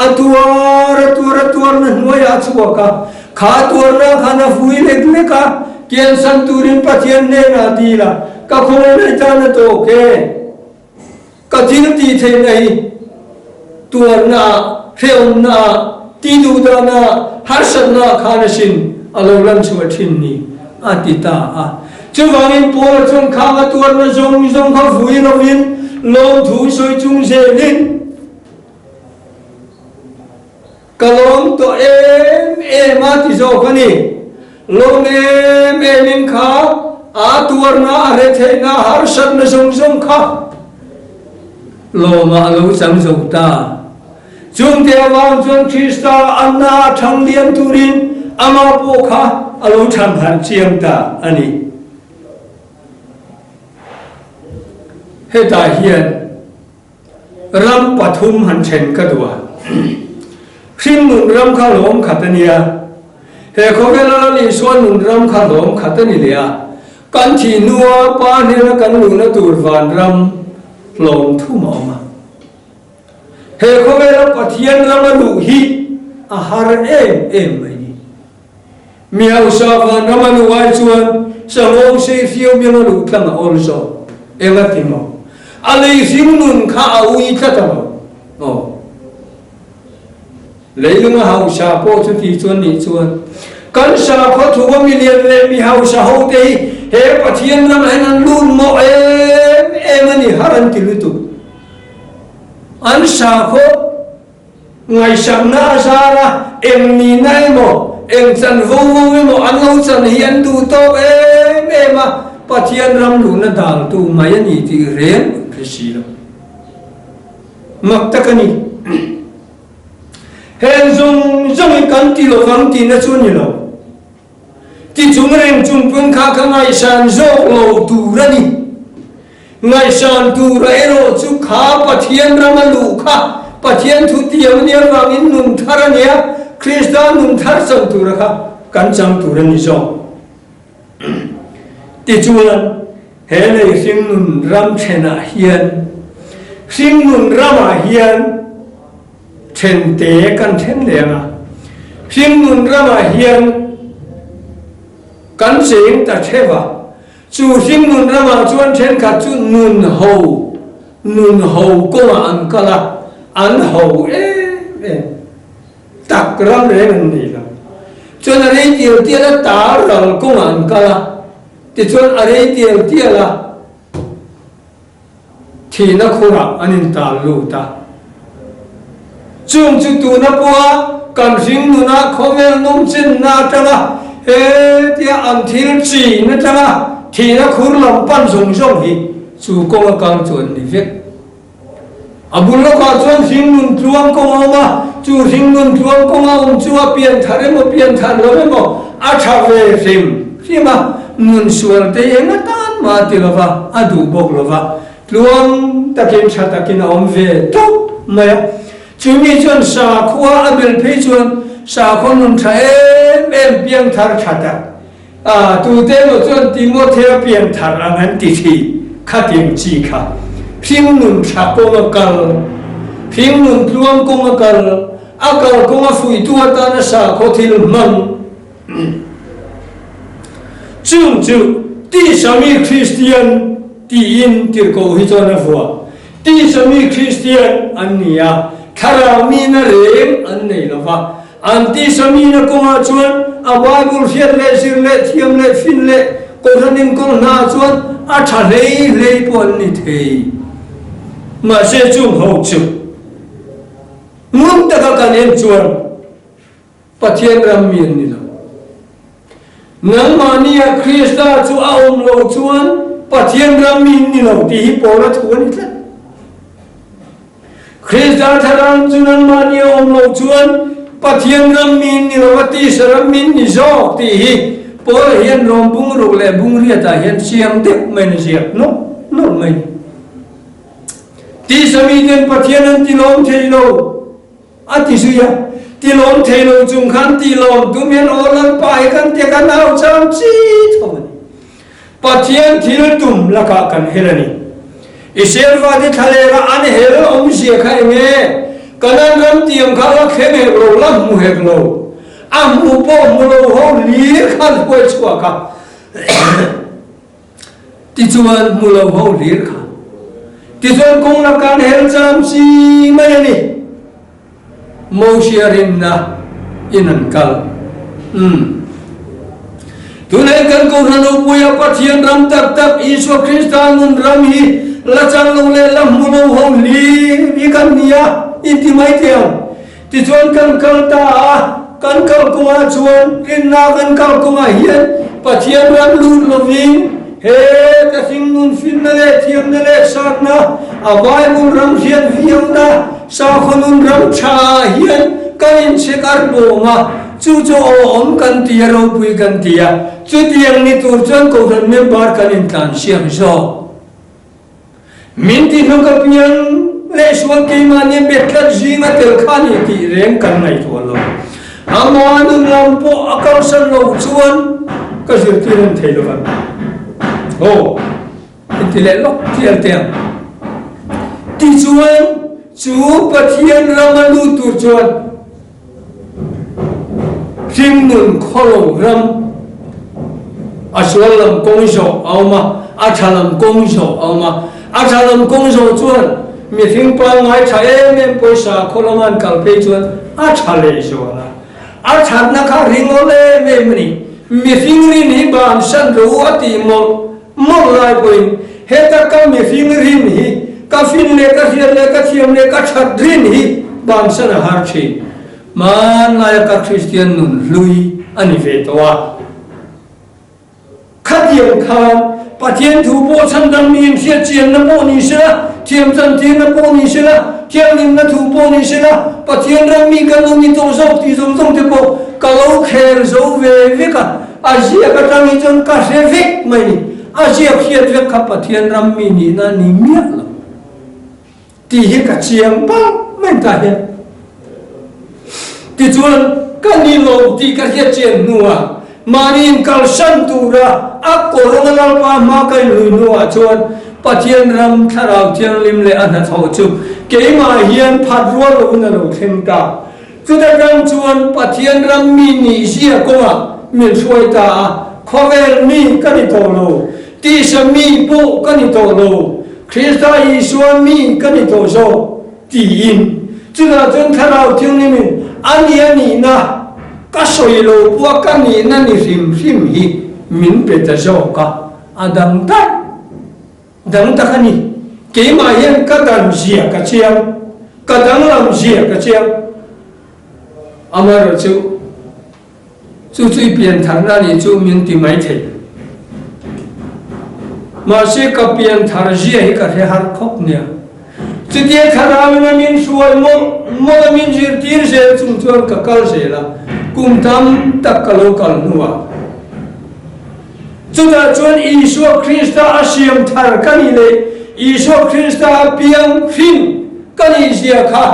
a tuar a tuar a tuarna hnuaiah a chhuak a, kha tuarna khan a vui lek lek a, kiansan turin Pathian hnenah dil a, ka khawngaih tan a tawk e. Ka thil tih theihna hi tuarna ah, hrehawmna ah, tihduhdahna ah, harsatna ah khan asin a lo lan chhuah thin ni, a ti ta a. Chuvangin Paula chuan khang a tuarna zawng zawng kha vui lovin lawmthu sawi chung zelin, Ka lawm tawh em em a ti zawk a ni. Lawm em em in kha a tuarna, a retheihna, a harsatna zawng zawng kha lawmah a lo chang zo ta. Chungte avang chuan Krista anna a thang lian turin amah pawh kha a lo thang harh chiang ta a ni. Hetah hian. Ram pathum han then ka duh a, hringnun ram kha hlawm khat a nia, he khawvela Lal Isua nun ram kha hlawm khat a ni leh a, kan thih hnua Pa hnena kan luhna tur vanram hlawm thum a awm a. He khawvela Pathian rama luh hi a har em em mai ni. Mi hausa vanram a luh ai chuan sangawng sei hriau miang a luh tlang a awl zawk. Eng a ti maw? A lei hring nun kha a ui tlat a maw? Aw. Leilung a hausa pawh chuti chuan nih chuan kan sakhaw thu a milian leh mi hausa ho te hi he Pathian ram ah hian an lut mawh em em a ni har an ti lutuk. An sakhaw ngaihsakna a zar a, eng nihna emaw, eng chanvo vo emaw an lo chan hi an duh tawk em em a, Pathian ram luhna daltu mai a ni tih reng an hre si lo. Mak tak a ni. Heng zawng zawng hi kan ti lovang tihna chu a ni lo. Ti chung reng chung pawn kha ka ngaihsan zawk lo tur a ni. Ngaihsan tura erawh chu kha Pathian ram a luh kha Pathian thu tiam a nia vangin nun thar a nia, Krista nun thar chan tura kha kan chang tur a ni zawk. Tichuan, he lei hringnun ram thenah hian, hringnun ramah hian, Thente kan then leh ang a, hringnun ramah hian kan cheng ta theuh a, chu hringnun ramah chuan thenkhat chu nun ho, nun ho kawngah an kal a, an ho em em tak ram reng an nei lo. Chuan a rei tial tial a tar ral kawngah an kal a, tichuan a rei tial tial a, Thihna khurah an intal lut a. Chung chu tuna pawha kan hringnunah khawvel nawmchenna atanga hetia an thil chin atanga thihna khur lam pan zawng zawng hi chu kawnga kal chu an ni vek. A bul lawkah chuan hringnun tluang kawng a awm a, chu hringnun tluang kawnga awm chu a pian thar emaw pian thar lo emaw a tha ve hrim hrim a. Nun sual te eng atan mah a ti lo va, a duh bawk lo va, tluang takin tha takin a awm ve tawp mai a. Chumi chuan sakhua a bel phei chuan sakhaw nun tha em em piangthar tha tak a, tute emaw chuan Timothea piangthar ang an ti thin, khatiang chi kha hring nun tha kawng a kal, hring nun tluang kawng a kal, a kal kawng a fuihtu atana sakhaw thil hmang. Chung chu Tisami Kristian tiin tirhkoh hi chuan a vuah. Tisami Kristian an ni a, thlarau mina reng an nei lo va. An Tisamina kawngah chuan a Bible hriat leh zir leh thiam leh fin leh Kohhran inkawl hnaah chuan a tha hlei hlei pawh an ni thei. Mahse chung ho chu ngun taka kan en chuan Pathian ram mi an ni lo. Nangmahnia Krista chu a awm lo chuan Pathian ram mi an ni lo tih hi Paula thu a ni tlat. Krista thlarau chu nangmahnia a awm lo chuan Pathian ram mi an ni lo a, tisa ram mi an ni zawk tih hi Paula hian Rom bungruk leh bungriatah hian chiang deuh maiin a ziak nawlh nawlh mai. Tisa miten Pathian an tilawm thei lo. A ti zui a, Ti lawm thei lo chung khan ti lawm tum hian aw Lalpa hi kan tia kan au cham chi tho a ni. Pathian thil tum lakah kan hel a ni. Israel fate thlalera an hel awmzia kha eng nge? Kanan ram tiang kha la thleng hek lo, la hmu hek lo. A hmu pawh hmu lo ho hlir kha an huai chhuak a. Tichuan hmu lo ho hlir kha. Tichuan kawng laka an hel cham chi mai a ni. Mosia rinna in an kal. Umm. Tunah kan Kohhran ropuia Pathian ram tak tak Isua Krista nun ram hi la chang lo leh la hmu lo ho hlir hi kan ni a, inti mai thei ang. Tichuan kan kal ta a, kan kal kawngah chuan rinna kan kal kawngah hian Pathian ram lut lovin he ka hringnun finna leh thiamna leh satna, a Bible ram hriat viauna, sakhaw nun ram tha ah hian kan inchhek ar bawm a, chu chu awm kan ti a, ropui kan ti a, chutiang ni tur chuan Kohhran member kan intlansiam zawk. Min ti hnuk a piang leh sual keimahni a bet tlat zing a tel kha ni tih reng kan ngaihtuah lo. Amah nun lam pawh a kalsan lo chuan ka zirtir en thei lo vang. Aw, inti leh lawk tial teh ang. Tichuan, chu Pathian ram a lut tur chuan Hringnun khawlo ram a sual lam kawng zawh a awm a, a tha lam kawng zawh a awm a. A tha lam kawng zawh chuan mihring pangngai tha em em pawisa khaw lama an kal phei chuan a tha leh zual a. A thatna kha ringawl em em a ni. Mihring rin hi bansan ro a tih mawlh mawlh lai pawhin heta ka mihring rin hi. Ka fin leh ka hriat leh ka thiam leh ka that rin hi bansan a har thin. Hmanlaia ka Kristian nun hlui a ni ve tawh a. Khatiang khan Pathian thu pawh chhandam niin hriat chianna pawh ni sela, thiam chantirna pawh ni sela, thianghlimna thu pawh ni sela, Pathian ram mi kan lo ni tawh zawk tih zawng zawng te pawh ka lo khel zo ve vek a, a ziak atang hi chuan ka hre vek mai ni. A ziak hriat vek kha Pathian ram mi nihna a ni miah lo tih hi ka chiang pah mai ta hian. Tichuan, ka ni lo tih ka hriat chian hnuah mahni inkalsan tura a kawrna Lalpa hma ka inhlui hnuah chuan Pathian ram Thlarau Thianghlim leh a hnathawh chu keimah hian phat rual loin a lo thleng ta. Chuta tang chuan Pathian ram mi nihzia kawngah min hruai ta a, khawvel mi ka ni tawh lo, tisa mi pawh ka ni tawh lo, Krista Isua mi ka ni tawh zawk. Tiin. Chutah chuan Thlarau Thianghlimin a ni a nihna ka sawi lo pawh ka nihna ni hrim hrim hi min pe ta zawk a, a dang daih dang tak a ni. Keimah hian ka dan zia ka chiang, ka danglam zia ka chiang. Amaherawhchu. Chu chu i pian tharna nih chu min ti mai thei. Mahse ka pian thar zia hi ka hre har khawp nia. Chutia thlarauin a min hruai mawlh mawlh a min zirtir zel chung chuan ka kal zel a, kum tam tak ka lo kal hnuah. Chutah chuan Isua Krista a siam thar ka nih leh Isua Krista a piang hrin ka nih zia kha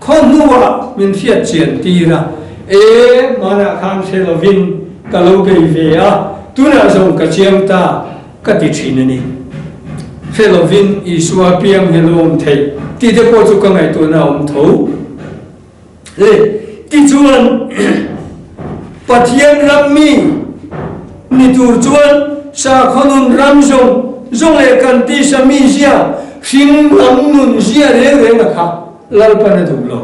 khaw hnuah min hriat chian tir a, E, hmanah khan hre lovin ka lo bei ve a, tunah zawng ka chiang ta ka ti thin a ni. Hre lovin Isua piang hi lo awm theih tih te pawh chu ka ngaihtuahna a awm tho. Le, tichuan Pathian ram mi ni tur chuan sakhaw nun ram zawng zawng leh kan tisa mi zia hring lam nun zia reng reng a kha Lalpan a duh lo.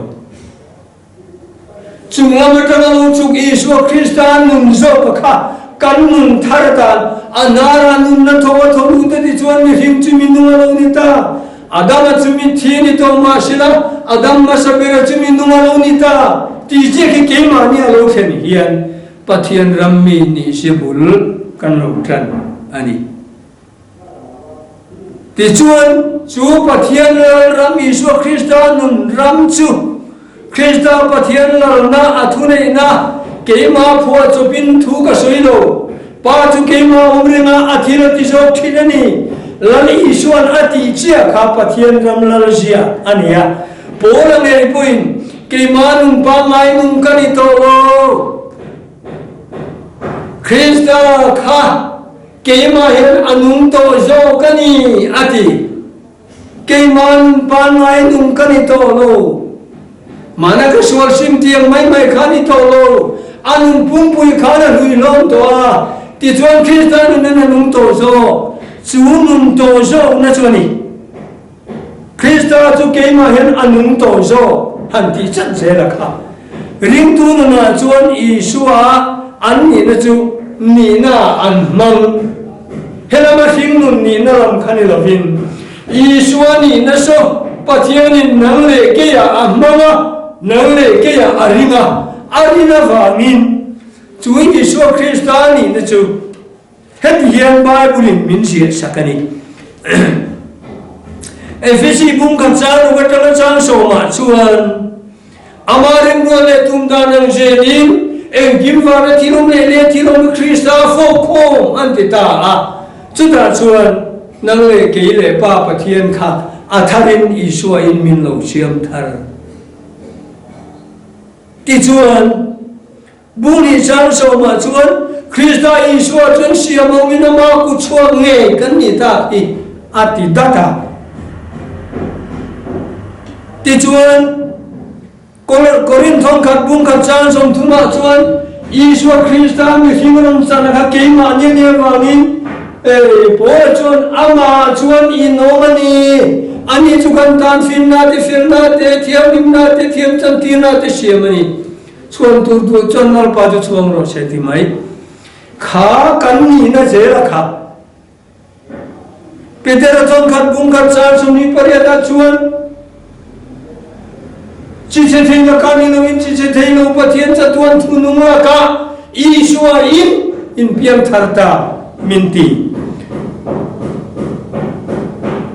Chung lam atanga lo chuk Isua Krista nun zawk a kha kan nun thar atan a hnara nunna tho a tho lut a ti chuan mihring chu minung a lo ni ta. Adama chu mitthi a ni tawh mahsela Adam hmasa bera chu minung a lo ni ta tih chiah khi keimahni a lo thlen hian Pathian ram mi nih si bul kan lo tan a ni. Tichuan, chu Pathian Lal ram Isua Krista nun ram chu Krista Pathian lalna a thuneihna keimah phuah chawpin thu ka sawi lo. Pa chu keimah awm renga a thil a ti zawk thin a ni. Lal Isua'n a tih chiah kha Pathian ram lal zia a ni a. Paula ngei pawhin, Keimah nun pangngai nung ka ni tawh lo. Krista kha keimah hian a nung tawh zawk a ni, a ti. Keiman pangngai nung ka ni tawh lo. Mahna ka sual sim tiang mai mai kha ni tawh lo. A nun pumpui khan a hlui hlawm tawh a, tichuan Krista nunin a nung tawh zawk. Chu nun tawh zawkna chu a ni. Krista chu keimah hian a nung tawh zawk han tih chat zel a kha. Ringtu nunah chuan Isua an nihna chu nihna an hmang. Helama hringnun nihna lam kha ni lovin, Isua nihna saw Pathianin nang leh keiah a hmang a, nang leh keiah a ring a, a rin avangin chu Isua Krista nihna chu heti hian Bible-in min ziahsak a ni. Efesi bung khat chang ruk atanga chang sawmah chuan, Amah rimrual leh tum dan ang zelin engkim vana thil awm leh leh thil awm Krista fawk khawm an ti ta a. Chutah chuan nang leh kei leh Pa Pathian kha a tharin Isua in min lo siam thar. Tichuan, Bu nih chang sawmah chuan Krista Isua chuan siam awmin ama kut chhuak ngei kan nih tak hi a ti dat a. Tichuan, Korinth thawngkhat bungkhat chang sawmthumah chuan Isua Krista mihring rawn chan kha keimah nia nia vangin Paula chuan amah chuan inawm a ni. Ani chu kan tan finna te, felna te, thianghlimna te, thiamchantirna te siam a ni. Chhuan tur duh chuan Lalpa chu chhuang rawh se ti mai. Kha kan nihna zel a kha. Petera chuan khat bung khat char 28 ah chuan, Chi chhe thei lakah ni loin chi chhe thei lo Pathian chatuan thu nung lakah Isua in in piang thar ta min ti.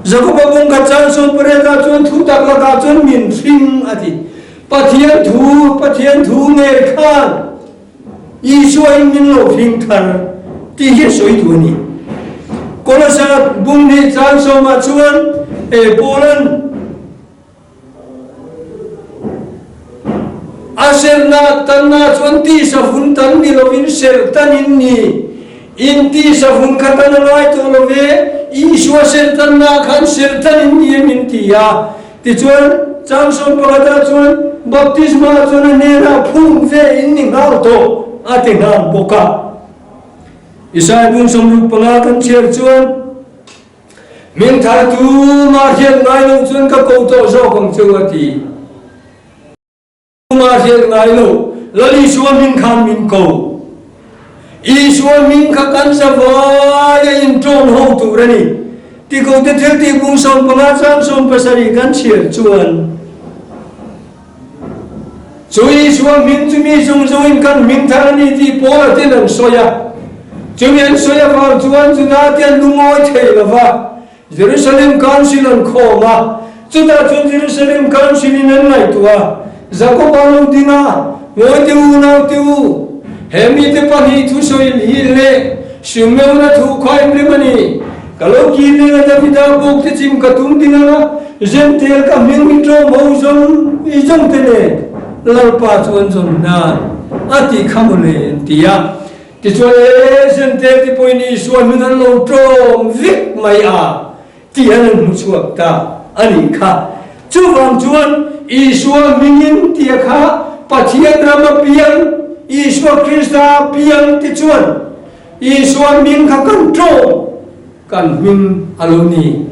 Jakoba bung khat char 18 ah chuan thu tak lakah chuan min hring a ti. Pathian thu, Pathian thu ngei khan Isua in min lo hring thar tih hi a sawi duh a ni. Kolosa bung hnih caan sawmah chuan e Paula'n a serhnak tannak chuan tisa vun tan ni loin serh tan in ni. In tisa vun kha tan a ngai tawh lo ve, Isua serh tannak khan serh tan in ni em in ti a. Tichuan, chang 11 ah chuan baptisma chuan a hnenah phum ve in ni nghal tawh a ti nghal bawk a. Isaiah bung 65 kan chhiar chuan, Min thartu mah hriat ngai lo chuan ka ko tawh zawk ang cheu a ti. Tumah hriat ngai lo, Lal Isua hming khan min ko. Isua hming kha kan zavai a inṭawn ho tur a ni. Tikote thiltih bung 15 chang 17 kan chhiar chuan, Chu Isua hming chu mi zawng zawngin kan hming thar a ni tih Paula ten an sawi a. Chumi an sawi avang chuan Juda te an lungawi thei lo va. Jerusalem Council an khawm a, chutah chuan Jerusalem Council in an ngaihtuah a, Jakoba lo ding a, Ngawi te u, nau te u, he mite pahnih thusawi hi leh Simeona thu kha in rem a ni. Ka lo kir ding a, Davida bawk te chim ka tum ding anga, Jentail ka hming hi tlawm ho zawng i zawng te nen Lalpa chu an zawn hnan a tih kha mawle an ti a. Tichuan he Jentail te pawhin Isua hmun an lo tlawm vek mai a tih an an hmu chhuak ta a nih kha. Chuvang chuan Isua hmingin tia kha Pathian ram a piang, Isua Krista a piang tichuan Isua hming kha kan tlawm, kan hming a lo ni.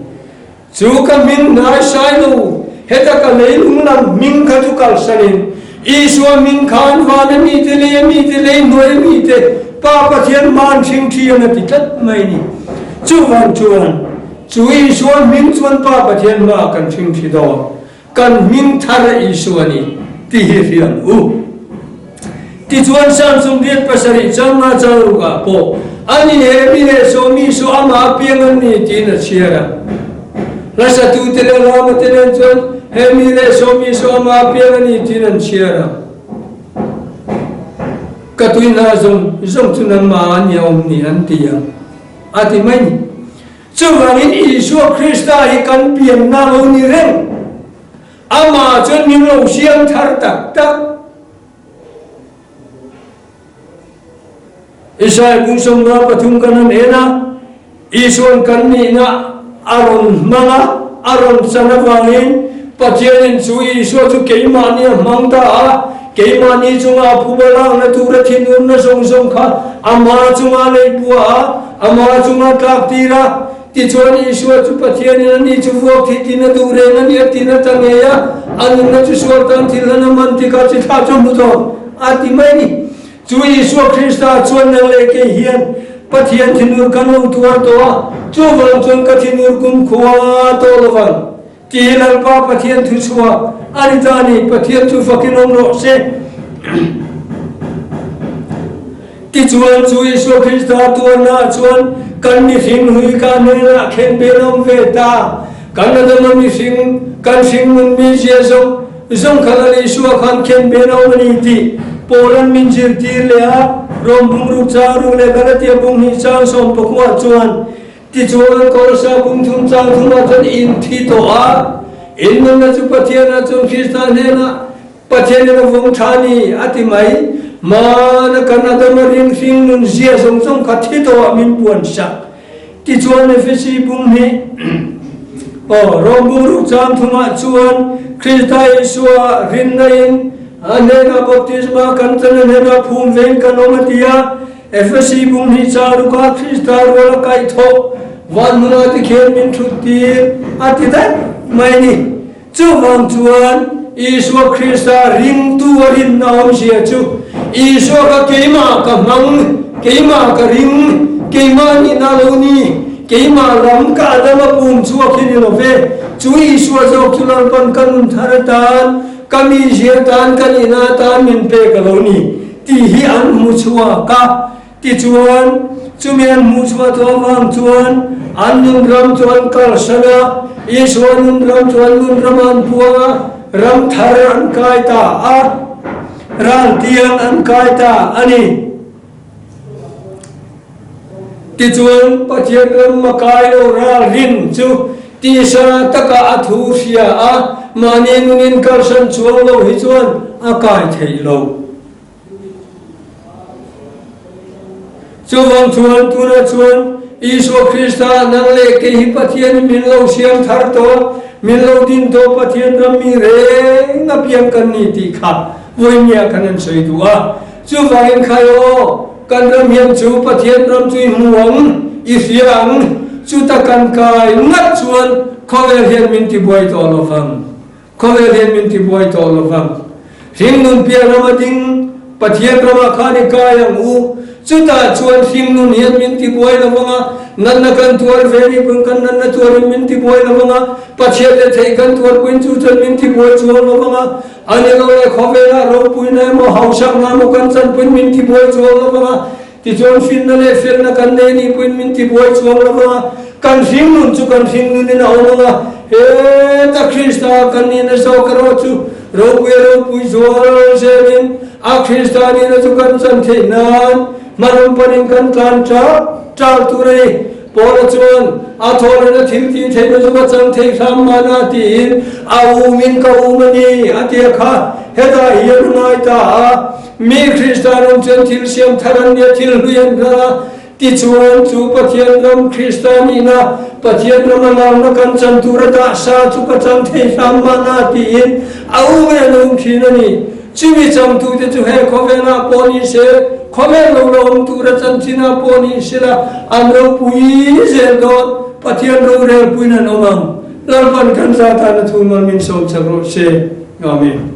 Chu ka hming hnai sai lo, heta ka leilung lam hming kha chu kalsanin, Isua hming khan van a mite, lei a mite, lei hnuai a mite, Pa Pathian hmaan hring thiang a ti tlat mai ni. Chuvang chuan, chu Isua hming chuan Pa Pathian hmaah kan hring thi dawn. Kan hming thar a Isua ni ti hi hriam u. Tichuan Psalm 87 chang nga chang ruk ah pawh ani he mi leh sawmi su amah piang an ni tiin a chhiar a. Hlasatu te leh Rama te nen chuan he mi leh sawmi su amah piang a ni tiin an chhiar a. Ka tui hna zawng zawng chu nangmah ah nia awm ni an ti ang a ti mai ni. Chuvangin Isua Krista hi kan pianna lo ni reng. Amah chuan min lo siam thar tak tak. Israel bung 53 kan han en a, Isua'n kan nihna a rawn hmang a, a rawn chan avangin Pathianin chu Isua chu keimahni a hmang ta a, keimahni chunga a phuba lakna tura thinurna zawng zawng kha ama chunga lei buah a, ama chunga tlak tir a. Tichuan Isua chu Pathianin ani chu vuak thih tin a duh reng a ni a tin a ta ngei a, a nunna chu sual tan thil hlan a man tikah chi thla chu hmu dawn a ti mai ni. Chu Isua Krista chuan nang leh kei hian Pathian thinur kan lo tuar tawh a, chuvang chuan ka thinur kumkhua tawh lovang. Ti hi Lalpa Pathian thu chhuak a ni ta a ni, Pathian chu fakin awm rawh se. Tichuan chu Isua Krista tuarnaah chuan kan mihring hlui ka hnenah khen pen awm ve ta. Kan Adama mihring, kan hringnun mizia zawng zawng kha Lal Isua khan khen pen awm a ni tih Paula'n min zirtir leh a, Rom bung ruk chang ruk leh Galatia bung hnih chang 13 chuan Tichuan Kolosa kum thum chang thumah chuan in thi tawh a, in nunna chu Pathianah chuan Krista hnenah Pathianin a vawng tha ni a ti mai. Hmana kan Adama ring hring nun zia zawng zawng kha thi tawhah min puan sak. Tichuan Efesi bung hnih aw Rom bung ruk chang thumah chuan Krista Isua rinna in a hnenah baptisma kan chan a hnenah phum vein kan awm a ti a. Efesi bung hnih ca ruk ah Krista rual a kaihthawh van hmunah tikhian min ṭhuttir a ti daih mai ni. Chuvang chuan Isua Krista ringtu a rinna awmzia chu Isua kha keimah ka hmang, keimah ka ring, keimah nihna lo ni. keimah lam ka Adama pum chhuak hi ni lo ve, chu Isua zawk chu Lalpan ka nun thar atan, ka mizia atan, ka nihna atan min pek a lo ni tih hi an hmu chhuak a. Tichuan, chumi an hmuh chhuah tawh avang chuan an nun ram chu an kalsan a, Isua nun ram chu an nun ramah an puang a, ram thar an kai ta a, raltiang an kai ta a ni. Tichuan, Pathian ram a kai lo ral rin chu tisa taka a thu hria a, mahni nunin kalsan chuang lo hi chuan a kai theih lo. Chuvang chuan tunah chuan Isua Krista nang leh kei hi Pathianin min lo siam thar tawh, min lo din tawh Pathian ram mi reng a piang kan ni tih kha vawinia kan han sawi duh a. Chuvangin khai aw, kan ram hian chu Pathian ram chu i hmu ang, i hria ang, chuta kan kai ngat chuan khawvel hian min tibuai tawh lo vang. Khawvel hian min tibuai tawh lo vang. Hringnun piah rama ding Pathian ramah khan i kai ang u. Chutah chuan hringnun hian min tibuai lo vang a, natna kan tuar ve ni pawn kan natna tuarin min tibuai lo vang a, Pathian leh theih kan tuar puiin chu chuan min tibuai chuang lo vang a, a ni lo leh khawvelah ropuina emaw hausakna emaw kan chanpuiin min tibuai chuang lo vang a, Tichuan finna leh felna kan nei nih pawhin min tibuai chuang lo vang a, kan hringnun chu kan hringnunin a awm ang a, heta Krista kan nihna zawk erawh chu ropui a ropui zual zelin a Krista nihna chu kan chan theih nan hmanung panin kan tlan ṭak ṭak tur a ni. Paula chuan a thawhlehna thil tih theihna chu ka chang thei hram mahna tiin a umin ka um a ni a tia kha hetah hian a ngai ta a. Mi Kristian awm chuan thil siam thar an nia, thil hlui an hlan a, tichuan chu Pathian ram Krista nihna, Pathian rama larna kan chan tur a dah sa chu ka chang thei hram mahna tiin a um in an um thin a ni. Chumi changtute chu he khawvelah pawh ni se, khawvel lo la awm tura chanchinah pawh ni sela an ropui zel dawn, Pathian rorelpuiin an awm ang. Lalpan kan za tana thu mal min sawm chak rawh se. Amen.